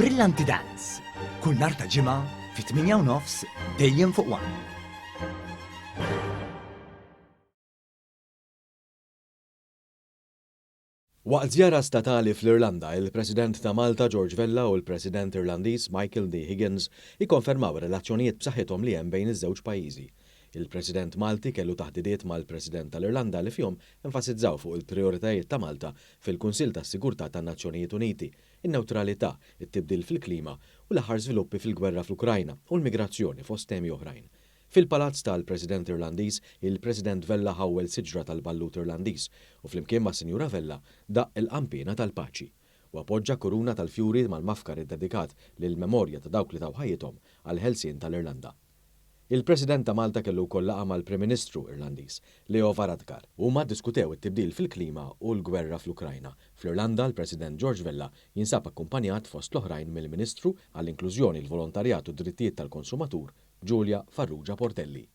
Brillanti Dance, kull nhar ta' Ġimgħa fit-8 u nofs dejjem fuq One. Waqt żjara statali fl-Irlanda, il-President ta' Malta George Vella u l-President Irlandiż Michael D. Higgins ikkonfermaw ir-relazzjonijiet b'saħħithom li hemm bejn iż-żewġ pajjiżi. Il-President Malti kellu taħdidiet mal-President tal-Irlanda li fihom enfasizzaw fuq il-prijoritajiet ta' Malta fil-Kunsill tas-Sigurtà tan-Nazzjonijiet Uniti, in-newtralità, it-tibdil fil-klima u l-aħħar żviluppi fil-gwerra fl-Ukrajna u l-migrazzjoni fost temi oħrajn. Fil-palazz tal-President Irlandiż, il-President Vella ħawwel siġra tal-ballut Irlandiż u flimkien mas-Sinjura Vella daqq il-qanpiena tal-paċi. Huwa poġġa kuruna tal-fjuri mal-mafkar iddedikat lill-memorja ta' dawk li taw ħajjithom għall-ħelsien tal-Irlanda. Il-President ta' Malta kellu wkoll laqgħa mal-Prim Ministru Irlandiż, Leo Varadkar. Huma ddiskutew it-tibdil fil-klima u l-gwerra fl-Ukrajna. Fl-Irlanda, l-President George Vella jinsab akkumpanjat fost l-oħrajn mill-Ministru għall-Inklużjoni, il-Volontarjat u d-Drittijiet tal-Konsumatur, Julia Farrugia Portelli.